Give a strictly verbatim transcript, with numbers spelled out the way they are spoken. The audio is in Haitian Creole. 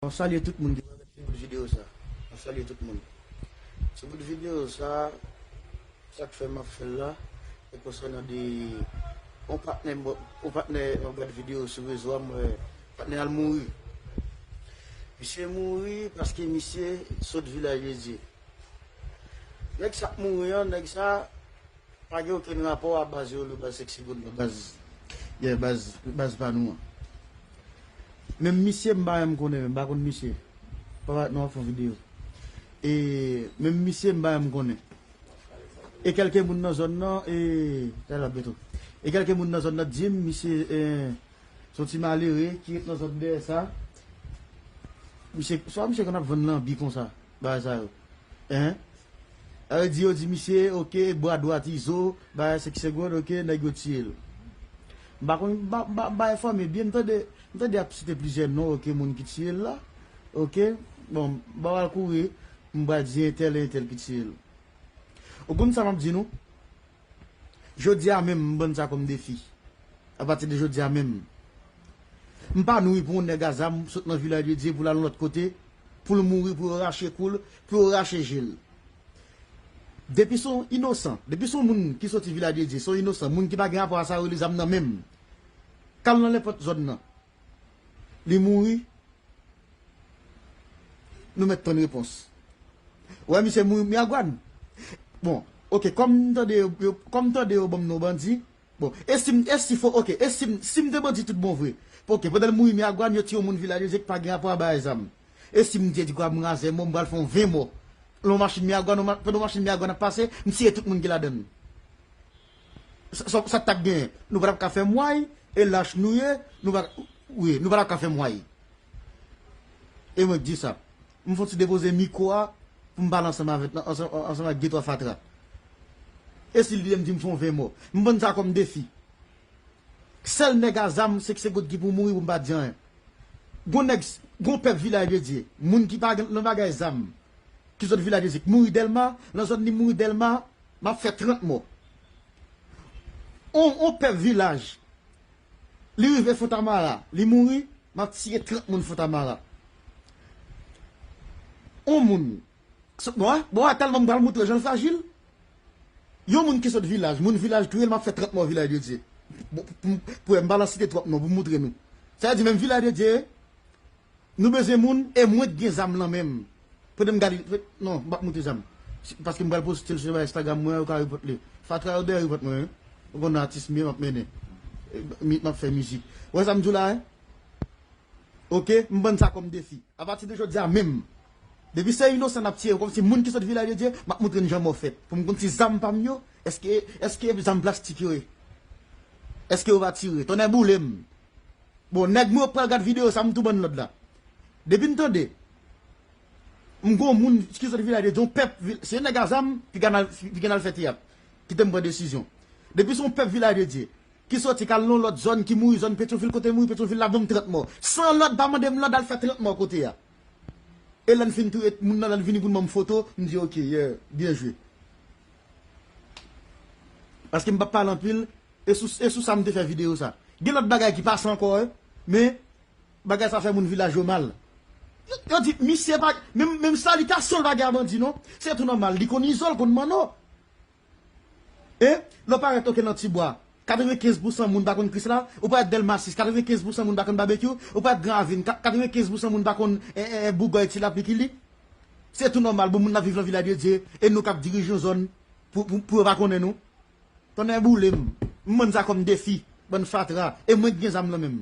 Mwen salye tout moun ki gade ti bout videyo sa. Mwen salye tout moun. Ti bout videyo sa, sa k fè m ap fè l la, e konsènan de yon patnè, yon patnè, mwen gade videyo sou rezo a, mwen, patnè al mouri. Misye mouri paske misye sot Vilaj de Dye. Nèg sa k mouri an, nèg sa pa gen okenn rapò a baz yo, le baz Sexy Gold, le baz, yeah, baz, baz pa nou an. Menm misye m pa menm konnen, menm pa konn misye. Papa, nou ap fè videyo. E menm misye m pa menm konnen. E kèlke moun nan zòn nan, e, tèl ap beto. E kèlke moun nan zòn nan di m, misye, e, se yon ti malere ki ret nan zòn dèyè sa. Misye, swa misye konn ap vann lanbi konsa, bagay sa yo. Hein? Sa vle di yo di misye, oke, bra dwat Izo, bagay senk segonn, oke, nèg yo tiye l. M pa konn, m pa, m pa, m pa enfòme byen, m tande, m tande y ap site plizyè non, oke, moun ki tiye l la. Oke, bon, m pa pral kouri, m pral di entèl e entèl ki tiye l. Ou konn sa m ap di nou? Jodi a menm, m ban n sa kòm defi. Apati de jodi a menm, m pa nouri pou yon nèg a zam sot nan Vilaj de Dye pou l al yon lòt kote, pou l mouri, pou yo rache kou l, pou yo rache je l. Depi se yon inosan, depi se yon moun ki soti Vilaj de Dye, se yon inosan, moun ki pa gen rapò a sa yo rele zam nan menm, k al nan nenpòt zòn nan, li mouri, nou mèt tann repons. Wè, misye mouri Miragwàn. Bon, oke, kòm m tande yo, yo, kòm m tande yo ban m non bandi, bon, e si m, e si fo, oke, e si m, si m te bandi tout bon vre. Oke, pandan l mouri Miragwàn, yo tiye yon moun Vilaj de Dye ki pa gen rapò a bagay zam. E si m te di kwa m razè mò, m pral fè yon ven mò. Lè yon machin Miragwàn, yon ma-, pandan yon machin Miragwàn ap pase, m tiye tout moun ki ladan l. Sa, sa, sa t ap genyen? Nou pa t ap ka fè m way, e lach nou ye, nou pa, wi, nou pa t ap ka fè m way. E mwen k di sa. M fè yon ti depoze mikwo a pou m pale ansanm avèk, ansanm, ansanm ak de twa fatra. E si l vle m di m fè yon ven mò? M ban n sa kòm defi. Sèl nèg a zam, se, se goud ki pou mouri pou m pa di anyen. Gon nèg, gon pèp Vilaj de Dye, moun ki pa gen nan bagay zam, ki sot Vilaj de Dye, ki mouri Dèlma, nan zòn li mouri Dèlma, m ap fè trant mò. On, on pèp Vilaj, li rive Fontamara, li mouri, m ap tiye trant moun Fontamara. On moun, so, bon, bon, a tèlman m pral moutre jan l frajil. Yon moun ki sot Vilaj, moun Vilaj touye l, m ap fè trant mò Vilaj de Dye. Bon, pou, pou, pou m pa lan site twòp non, pou m moutre nou. Sa vle di menm Vilaj de Dye, nou bezwen moun, e mwen k gen zam nan men m. Pandan m gade, non, m p ap moutre zam. Si, paske m pral poste l sou Instagram mwen, yo ka repòt li. Fatra yo dèyè repòt mwen, wi. Ou konn atis m ye, m ap mennen. E, mi, m ap fè mizik. Ou wè sa m di w la, wi? Oke, m ban n sa kòm defi. Apati de jodi a menm, depi se inosan n ap tiye, kòmsi moun ki sot Vilaj de Dye, m ap moutre n jan mò fèt. Pou m konn si zam pa m yo, èske, èske zam plastik yo ye? Èske yo pa tire? Tonnè boule m. Bon, nèg mwen yo pral gad videyo sa, m tou ban n lòd la. Depi n tande, m gon moun ki sot Vilaj de Dye, yon pèp, vil-, se nèg a zam, piga n al, piga n al fè teyat. Kite m pran desizyon. Depi se yon pèp Vilaj de Dye, ki soti, k al nan lòt zòn, ki mouri zòn Petyonvil, kote mouri Petyonvil la, ban m trant mò. San lòd pa mande m lòd al fè trant mò kote a. E lè n fin touye moun nan, lè n vini pou n ban m foto, m di, oke, yeah, byen jwe. Paske m p ap pale anpil, e sou, e sou sa m te fè videyo sa. Gen lòt bagay ki pase ankò, wi, men bagay sa fè moun Vilaj yo mal. Yo, yo di, misye pa, menm, menm salitasyon l pa gen a bandi, non. Se tou nòmal, li konn Izo, l konn Manno. E, lè w parèt, oke, nan Tibwa, katrevenkenz pousan moun pa konn Krisla, ou parèt Dèlma sis, katrevenkenz pousan moun pa konn Babekyou, ou parèt Gran Ravin, ka-, katrevenkenz pousan moun pa konn, e, e, e, Bougòy, Ti Lapli, Kili. Se tou nòmal, bon, moun nan viv nan Vilaj de Dye, e nou k ap dirije yon zòn pou, pou, pou yo pa konnen nou. Tonnè boule m, m ban n sa kòm defi, bann fatra, e mwen k gen zam nan men m.